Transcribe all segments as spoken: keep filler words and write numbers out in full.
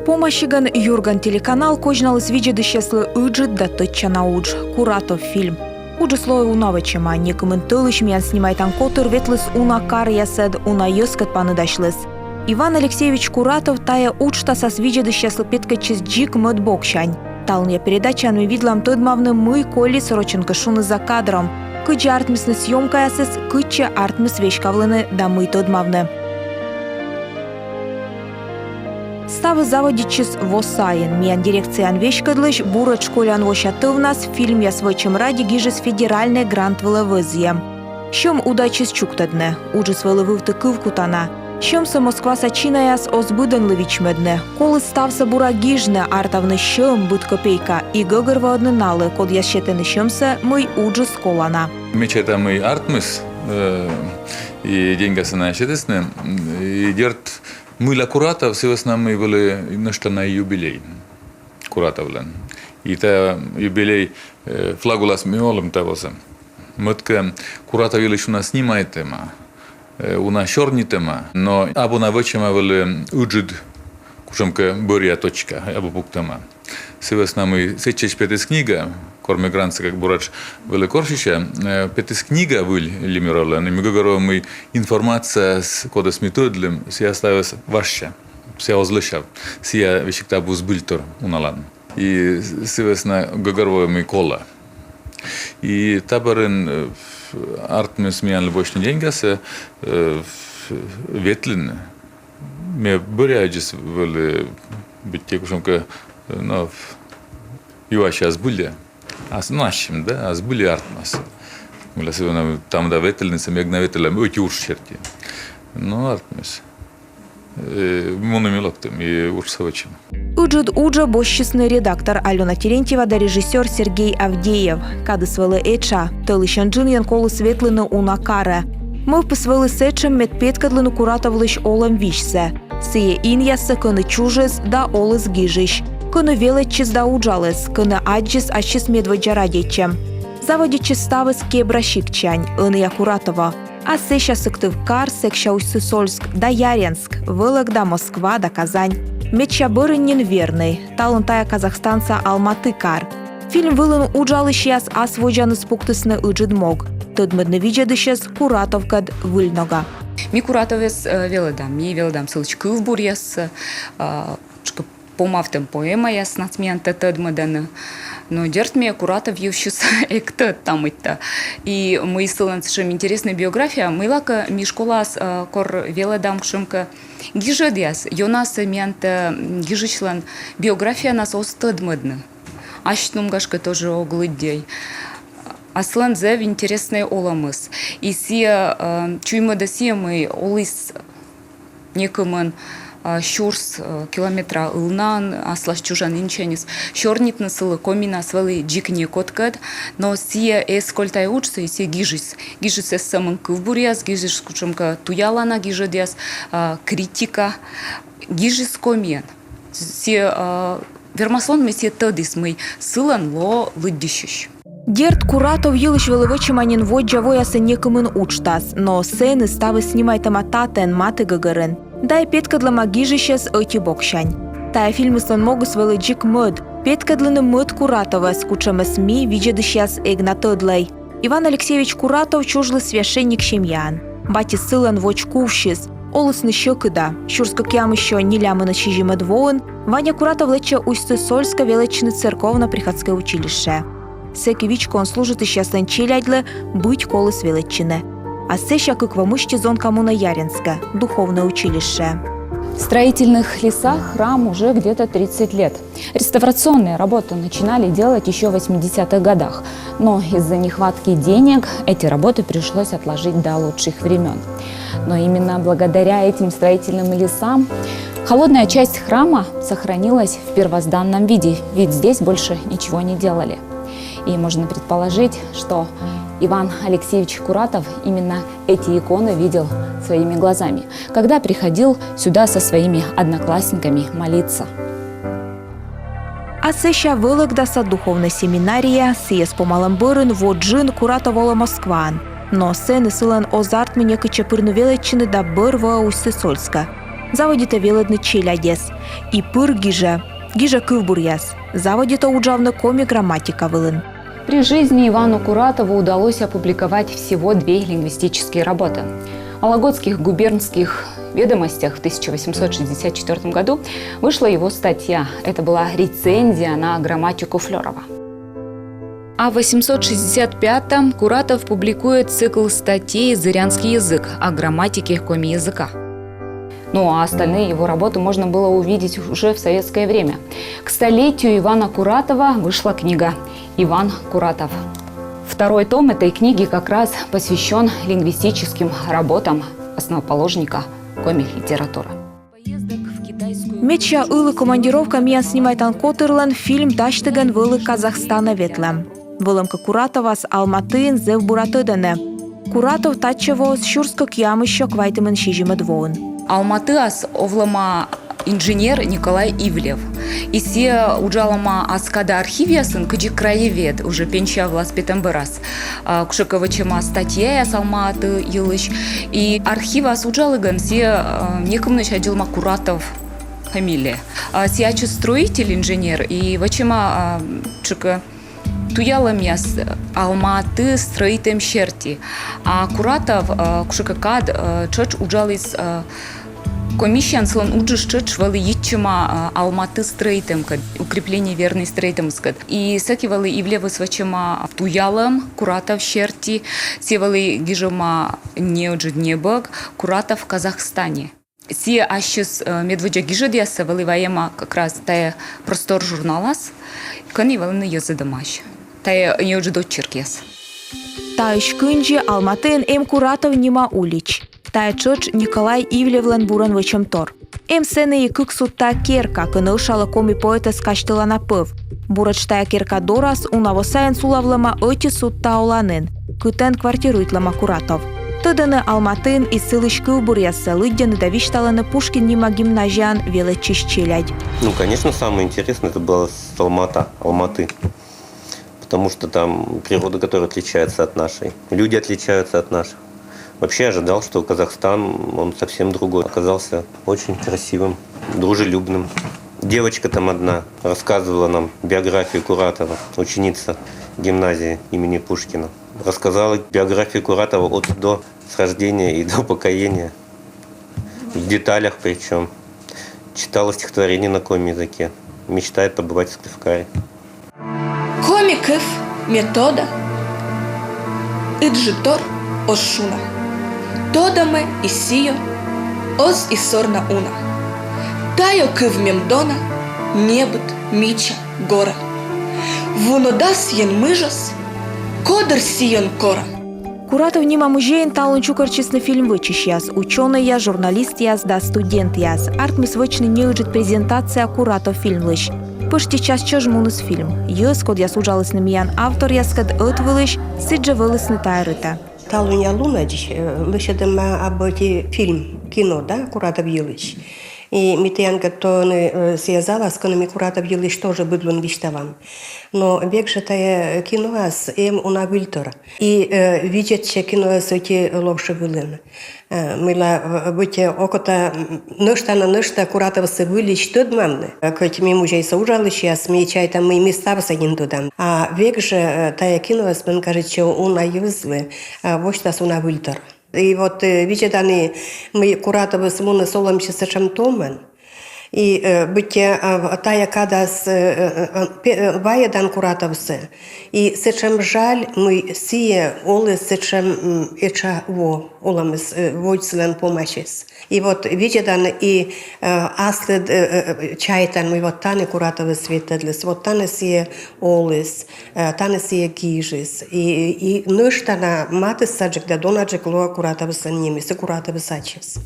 Помасигӧн «Юрган» телеканал козьналіс видзӧдысьяслы ыджыд да тӧдчана удж — «Куратов» фильм. Уджыс лои уна вӧчӧма. Некымын тӧлысь миян снимайтан котыр ветліс уна каръясӧд, уна йӧзкӧд паныдасьліс. Иван Алексеевич Куратов тайӧ уджтасас видзӧдысьяслы петкӧдчис дзик мӧд боксянь. Талунъя передачаын ми видлам тӧдмавны, мый колис, рочӧн кӧ шуны, за кадром, кыдзи артмисны съёмкаясыс, кытчӧ артмис веськавлыны да мый тӧдмавны. Ставыс заводитчис во сайын. Миян дирекцияӧн веськӧдлысь буретш колян вося тӧвнас фильмъяс вӧчӧм ради гижис федеральнӧй грант вылӧ вӧзйӧм. Сьӧм удайтчис чуктӧдны. Уджыс вӧлі вывті кывкутана. Сьӧмсӧ Москваса чинаяс оз быдӧнлы вичмӧдны. Коліс ставсӧ бура гижны, артавны сьӧм, быд копейка, и гӧгӧрвоӧдны налы, кодъяс сетӧны сьӧмсӧ, мый уджыс колана. Ме чайта, мый артмис, э, и деньгасӧ найӧ сетісны, и дерт, мыйла Куратов, сы вӧсна мый вӧлі нӧшта на юбилей Куратовлӧн. И та юбилей, э, флаг улас ми олам та возьӧ. Мӧд-кӧ, Куратов йылысь уна снимайтӧма, э, уна сёрнитӧма, но абу на вӧчӧма вӧлі ыджыд, кутшӧмкӧ бӧръя точка абу пуктӧма. Сы вӧсна мый сэтчӧдз петіс книга, кор ме грантсӧ кӧ буретш вӧлі корсьыся, э, петіс книга выль Лимировлӧн, и ми гӧгӧрвоим, мый информацияыс, кодӧс ми тӧдлім, сійӧ ставыс важся, сійӧ оз лӧсяв, сійӧ весиг абу збыльтор уналаын. И сы вӧсна гӧгӧрвоим, мый колӧ. И та бӧрын, э, артмис миянлы босьтны деньгасӧ, э, ветлыны. Ме бӧръяӧдзыс вӧлі быттьӧ кутшӧмкӧ, э, но, юася, а збыль-ӧ. А с-, ну, ассьым, да, а збыль-ӧ артмас. Мыйла сы вӧсна, там да ветлыны, сэсся эг на ветлӧм ӧти удж серти. Но артмис. Э, мунім и локтім, и уджсӧ вӧчим. Ыджыд уджӧ босьтчисны редактор Алёна Терентьева да режиссёр Сергей Авдеев. Кадыс вӧлі этша. Тӧлысьӧн джынйӧн коліс ветлыны уна карӧ. Мӧвпыс вӧлі сэтшӧм, мед петкӧдлыны Куратовлысь олӧм визьсӧ, сійӧ инъяссӧ, кӧні чужис да оліс гижысь, кӧні велӧдчис да уджаліс, кӧні аддзис ассьыс медводдза радейтчӧм. Заводитчис ставыс Кебра сиктсянь, ӧнія Куратово. А сэсся Сыктывкар, сэкся Усть-Сысольск да Яренск, Вӧлӧгда, Москва да Казань. Медся бӧрын нин Верный, талун тайӧ Казахстанса Алматы кар. Фильм вылын уджалысьяс ас водзаныс пуктісны ыджыд мог — тӧдмӧдны видзӧдысьӧс Куратовкӧд выльнога. Ми Куратовӧс, э, велӧдам, ми велӧдам сылысь кывбуръяссӧ, э, шкӧ помавтӧм поэмаяснас миянтӧ тӧдмӧдӧны. Но дерт, ме Куратов йывсьыс эг тӧд та мытта. И мый сылӧн сэтшӧм интереснӧй биография, мыйлакӧ ми школаас, э, кор велӧдам кутшӧмкӧ гижӧдъяс, ёнасӧ миянтӧ, м, гижысьлӧн биографиянас оз тӧдмӧдны. Асьным, гашкӧ, тоже ог лыддьӧй. А сылӧн зэв интереснӧй олӧмыс. И сійӧ, э, чуймӧдӧ сійӧ, мый оліс некымын, а, сюрс, э, километра ылнаын аслас чужан инсяньыс. Сёрнитны сылы комиӧнас вӧлі дзик некодкӧд, но сійӧ эз коль тайӧ уджсӧ, и сійӧ гижис. Гижис эз сӧмын кывбуръяс, гижис кутшӧмкӧ туялана гижӧдъяс, а, критика. Гижис комиӧн. Сійӧ, а, вермас лоны, мый сійӧ тӧдіс, мый сылӧн лоӧ лыддьысьысь. Дерт, Куратов йылысь вӧлі вӧчӧма нин воддза воясӧ некымын уджтас, но сэні ставыс снимайтӧма татӧн, матігӧгӧрын. Да и петкӧдлӧма гижысьӧс ӧти боксянь. Тайӧ фильмыслӧн могыс вӧлі дзик мӧд: петкӧдлыны мӧд Куратовӧс, кутшӧмӧс ми, видзӧдысьяс, эг на тӧдлӧй. Иван Алексеевич Куратов чужліс священник семьяын. Батьыс сылӧн водз кувсис. Олісны сьӧкыда. Сюрс кӧкъямыссё нелямынӧд сизимӧд воын Ваня Куратов лэччӧ Усть-Сысольскӧ велӧдчыны церковно-приходскӧй училищеӧ. Сэки вичкоын служитысьяслӧн челядьлы быть коліс велӧдчыны. А сэсся кык во мысти зонка мунӧ Яренскӧ, духовное училище. В строительных лесах храм уже где-то тридцать лет. Реставрационные работы начинали делать еще в восьмидесятых годах, но из-за нехватки денег эти работы пришлось отложить до лучших времен. Но именно благодаря этим строительным лесам холодная часть храма сохранилась в первозданном виде, ведь здесь больше ничего не делали. И можно предположить, что Иван Алексеевич Куратов именно эти иконы видел своими глазами, когда приходил сюда со своими одноклассниками молиться. А сэсся Вӧлӧгдаса духовнӧй семинария, сійӧс помалӧм бӧрын во джын Куратов олӧ Москваын. Но сэні сылӧн оз артмы некытчӧ пырны велӧдчыны да бӧр воӧ Усть-Сысольскӧ. Заводитӧ велӧдны челядьӧс. И пыр гижӧ. Гижӧ кывбуръяс. Заводитӧ уджавны коми грамматика вылын. При жизни Ивану Куратову удалось опубликовать всего две лингвистические работы. В Вологодских губернских ведомостях в тысяча восемьсот шестьдесят четвёртом году вышла его статья. Это была рецензия на грамматику Флёрова. А в восемьсот шестьдесят пятом Куратов публикует цикл статей «Зырянский язык» о грамматике коми языка. Ну а остальные его работы можно было увидеть уже в советское время. К столетию Ивана Куратова вышла книга «Иван Куратов». Второй том этой книги как раз посвящен лингвистическим работам основоположника коми литературы. Медся ылі командировка миян снимайтан котырлӧн фильм дасьтігӧн вӧлі Казахстанӧ ветлӧм. Вӧлӧмкӧ, Куратовӧс Алматыын зэв бура тӧдӧны. Куратов татчӧ воис сюрс кӧкъямыссё квайтымын сизимӧд воын. Алматыас овлӧма инженер Николай Ивлев. И сійӧ уджалӧма ас кадӧ архивъясын кыдзи краевед, уже пенсия вылас петӧм бӧрас. А, кутшӧмкӧ вӧчӧма статьяяс Алматы йылысь. И архивас уджалігӧн сійӧ, а, некымынысь аддзылӧма Куратов фамилия. А, сійӧ ачыс строитель, инженер, и вӧчӧма, а, кутшӧмкӧ туялӧмъяс Алматы стрӧитӧм серти. А Куратов, а, кутшӧмкӧ кад, а, тшӧтш уджаліс, а, комиссияын, сылӧн уджыс тшӧтш вӧлі йитчӧма, а, Алматы стрӧитӧмкӧд, укрепление верный стрӧитӧмыскӧд. И сэки вӧлі Ивлевыс вӧчӧма туялӧм Куратов серти, сійӧ вӧлі гижӧма неыджыд небӧг «Куратов в Казахстане». Сійӧ ассьыс, э, медводдза гижӧдъяссӧ вӧлі вайӧма как раз тайӧ «Простор» журналас, кӧні вӧліны йӧзӧдӧмаӧсь тайӧ неыджыд очеркъяс. Таысь кындзи Алматыын эм Куратов нима улич. Тайӧ тшӧтш Николай Ивлевлӧн бурӧн вӧчӧмтор. Эм сэні и кык судта керка, кӧні ӧшалӧ коми поэтӧс казьтылана пӧв. Буретш тайӧ керка дорас уна во сайын сулавлӧма ӧти судта оланін, кытӧн квартируйтлӧма Куратов. Тӧдӧны Алматыын и сылысь кывбуръяссӧ, лыддьӧны да висьталӧны Пушкин нима гимназияын велӧдчысь челядь. Ну, конечно, самое интересное это было с Алмата, Алматы. Потому что там природа, которая отличается от нашей. Люди отличаются от наших. Вообще ожидал, что Казахстан, он совсем другой. Оказался очень красивым, дружелюбным. Девочка там одна рассказывала нам биографию Куратова, ученица гимназии имени Пушкина. Рассказала биографию Куратова от и до, с рождения и до покоения. В деталях причем. Читала стихотворение на коми языке. Мечтает побывать в Сыктывкаре. Коми кыв ме тода, ыджыд тор оз шуна. Тода ме и сійӧ, оз и сорна уна. Тайӧ кыв мем дона, небыд, мича, гора. Вунӧдас Енмыжас, кодыр сійӧн кора. Куратов нима музейын талун чукӧртчисны фильм вӧчысьяс, учёнӧйяс, журналистъяс да студентъяс. Артмис вӧчны неыджыд презентация Куратов фильмлысь. Пӧшти час чӧж муніс фильм. Йӧз, кодъяс уджалісны миян авторъяскӧд ӧтвылысь, сідзжӧ вӧлісны тайӧ рытӧ. Талунъя лунӧдз, э, лӧсьӧдӧма абу ӧти фильм, кино, да, Куратов йылысь. И ми тіянкӧд то ӧні, э, сійӧ залас, кӧні ми Куратов йылысь тоже быд лун висьтавам. Но век жӧ тайӧ киноас эм уна выльтор. И, э, видзӧдчӧ киноэс ӧти ловши вылын. Э, мыйла, э, быттьӧ окота, м, нӧшта на нӧшта Куратовсӧ выльысь тӧдмавны. Э, кӧть ми музейса уджалысьяс, ми чайтам, мый ми ставсӧ нин тӧдам. А век жӧ, э, тайӧ киноыс, мен кажитчӧ, уна йӧзлы, э, восьтас уна выльтор. И вот, э, видзӧдан, мый Куратовыс муніс олӧмсьыс сэтшӧм томӧн. И, э, быттьӧ, э, тайӧ кадас, э, э, э, пе-, э, вайӧдан Куратовсӧ. И сэтшӧм жаль, мый сійӧ оліс сэтшӧм, м, этша во, олӧмыс, э, водз сылӧн помасис. И вот видзӧдан и, э, аслыд, э, э, чайтан, мый вот тані Куратовыс ветлӧдліс, вот тані сійӧ оліс, э, тані сійӧ гижис. И, и нӧшта на матыссаджык да донаджык лоӧ Куратовыслӧн нимыс и Куратовыс ачыс.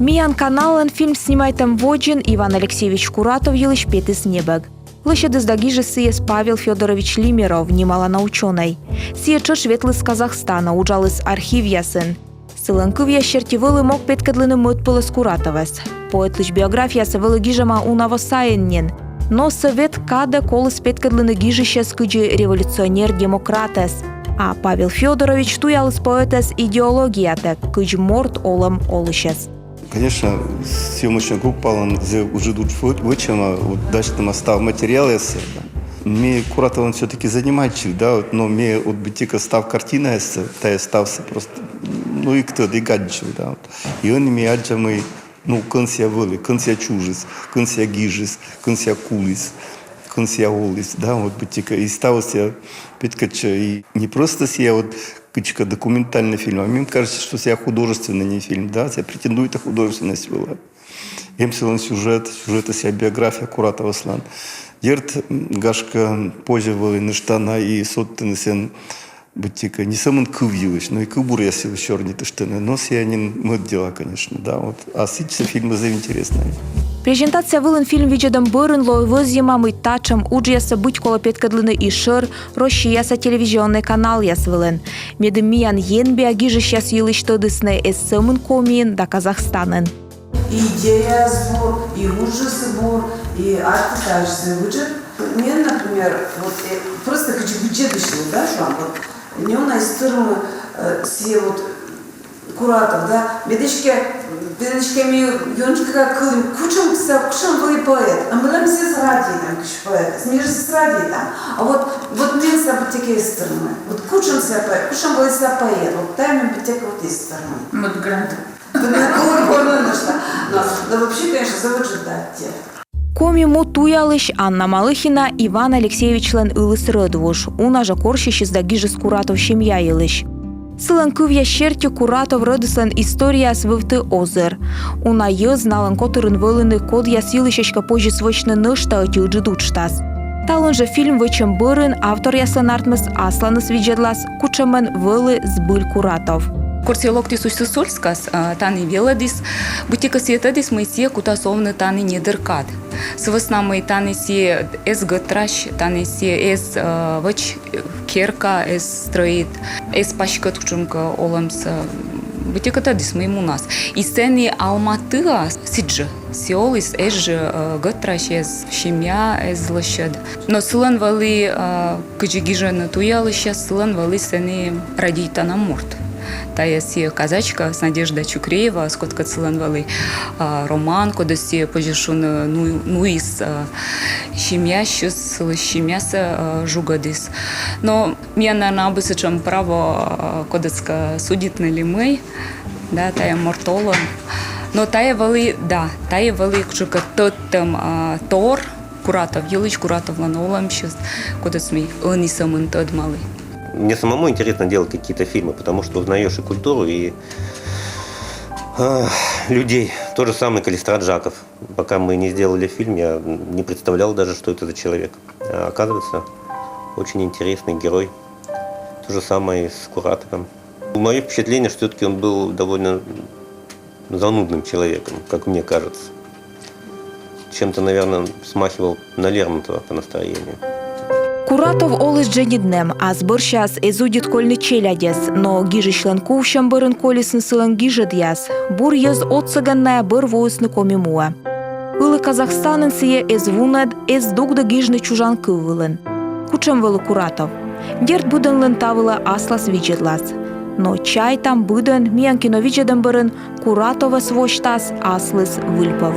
Миян каналын фильм снимайтӧм водзын Иван Алексеевич Куратов йылысь петіс небӧг. Лӧсьӧдіс да гижис сійӧс Павел Фёдорович Лимеров нималана учёнӧй. Сійӧ тшӧтш ветліс Казахстанӧ, уджаліс архивъясын. Сылӧн кывъяс серти, вӧлі мог петкӧдлыны мӧдпӧлӧс Куратовӧс. Поэтлысь биографиясӧ вӧлі гижӧма уна во сайын нин. Но сӧвет кадӧ коліс петкӧдлыны гижысьӧс кыдзи революционер-демократӧс. А Павел Фёдорович туяліс поэтӧс идеологиятӧг, кыдз морт олӧм олысьӧс. Конечно, съёмочная группалӧн зэв ыджыд удж вӧ-, вӧчӧма, вот, дасьтӧма став материалъяссӧ. Ме Куратовлӧн всё-таки занимайтчи, да, вот, но ме вот быттьӧкӧ став картинаяссӧ, тайӧ ставсӧ просто, ну, эг тӧд, эг аддзыв, да, вот. И ӧні ме аддза, мый, ну, кӧн сійӧ вӧлі, кӧн сійӧ чужис, кӧн сійӧ гижис, кӧн сійӧ куліс, кӧн сійӧ оліс, да, вот быттьӧкӧ. И ставыс сійӧ петкӧдчӧ, и не просто сійӧ вот кыдзкӧ документальный фильм, а мне кажется, что сійӧ художественный не фильм, да, сійӧ претендует на художественность вылӧ. Эм сылӧн сюжет, сюжетыс сійӧ биография Куратовыслӧн. Дерт, м, гашкӧ, позьӧ вӧлі нӧшта на и содтыны сэн быттьӧкӧ не сӧмын кыв йылысь, но и кывбуръяс йылысь сёрнитыштны. Но сійӧ нин мӧд дела, конечно, да, вот. А сідзсӧ фильмыс зэв интереснӧй. Презентация вылын фильм видзӧдӧм бӧрын лои вӧзйӧма, мый татшӧм уджъяссӧ быть колӧ петкӧдлыны и шӧр Россияса телевизионнӧй каналъяс вылын. Медым миян енбиа гижысьяс йылысь тӧдісны эз сӧмын Комиын да Казахстанын. И идеяыс бур, и уджыс бур, и артыс асьсӧ выжит. Мен, например, вот, э, просто кыдзи видзӧдысьлы, да, шуам, вот, неуна эз тырмы, э, сійӧ вот Куратов, да, медым эськӧ, медым эськӧ ми ёнджыка кылім, кутшӧм сійӧ, кутшӧм вӧлі поэт, а мыйла ми сійӧс радейтам, кыдз поэт, ми жӧ сійӧс радейтам. А вот, вот мен сійӧ быттьӧкӧ эз тырмы. Вот кутшӧм сійӧ поэт, кутшӧм вӧлі сійӧ поэт, вот тайӧ мен быттьӧкӧ вот эз тырмы. Вот град. Но, но вообще, конечно, зэв ыджыд аттьӧ. «Коми му» туялысь Анна Малыхина — Иван Алексеевичлӧн ылыс рӧдвуж. Уна жӧ корсьысис да гижис Куратов семья йылысь. Сылӧн кывъяс серти, Куратов рӧдыслӧн историяыс вывті озыр. Уна йӧз налӧн котырын вӧліны, кодъяс йылысь эськӧ позис вӧчны нӧшта ӧти ыджыд уджтас. Талун жӧ фильм вӧчӧм бӧрын авторъяслӧн артмис асланыс видзӧдлас, кутшӧмӧн вӧлі збыль Куратов. Кор сійӧ локтіс Усть-Сысольскас, а, тані велӧдіс, быттьӧкӧ сійӧ тӧдіс, мый сійӧ кутас овны тані недыр кад. Сы вӧсна мый тані сійӧ эз гӧтрась, тані сійӧ эз, а, вӧч керка, эз стрӧит, эз паськӧд кутшӧмкӧ олӧмсӧ. Быттьӧкӧ тӧдіс, мый мунас. И сэні Алматыа сідзжӧ. Сійӧ оліс, эз жӧ, э, гӧтрась, эз семья, эз лӧсьӧд. Но сылӧн вӧлі, э, кыдзи гижӧны туялысьяс, сылӧн вӧлі сэні радейтана морт. Тайӧ сійӧ казачка Надежда Чукреева, кодкӧд сылӧн вӧлі, э, роман, кодӧс сійӧ, позьӧ шуны, ну-, нуис, э, семьясьыс, сылысь семьясӧ, э, жугӧдіс. Но миян, наверно, абу сэтшӧм право, э, кодӧскӧ судитны ли мый. Да, тайӧ морт олӧм. Но тайӧ вӧлі, да, тайӧ вӧлі кутшӧмкӧ тӧдтӧм, а, тор Куратов йылысь, Куратовлӧн олӧмсьыс, кодӧс ми ӧні сӧмын тӧдмалі. Мне самому интересно делать какие-то фильмы, потому что узнаешь и культуру, и, а, людей. То же самое Каллистрат Жаков. Пока мы не сделали фильм, я не представлял даже, что это за человек. А оказывается, очень интересный герой. То же самое и с Куратовым. Мое впечатление, что все-таки он был довольно занудным человеком, как мне кажется. Чем-то, наверное, смахивал на Лермонтова по настроению. Куратов оліс дженьыд нэм, ас бӧрсяыс эз удит кольны челядьӧс, но гижысьлӧн кувсьӧм бӧрын колисны сылӧн гижӧдъяс. Бур йӧз отсӧгӧн найӧ бӧр воисны Коми муӧ. Ылі Казахстанын, сійӧ эз вунӧд, эз дугды гижны чужан кыв вылын. Кутшӧм вӧлі Куратов? Дерт, быдӧнлӧн та вылӧ аслас видзӧдлас. Но чайтам, быдӧн миян кино видзӧдӧм бӧрын Куратовӧс восьтас аслыс выльпӧв.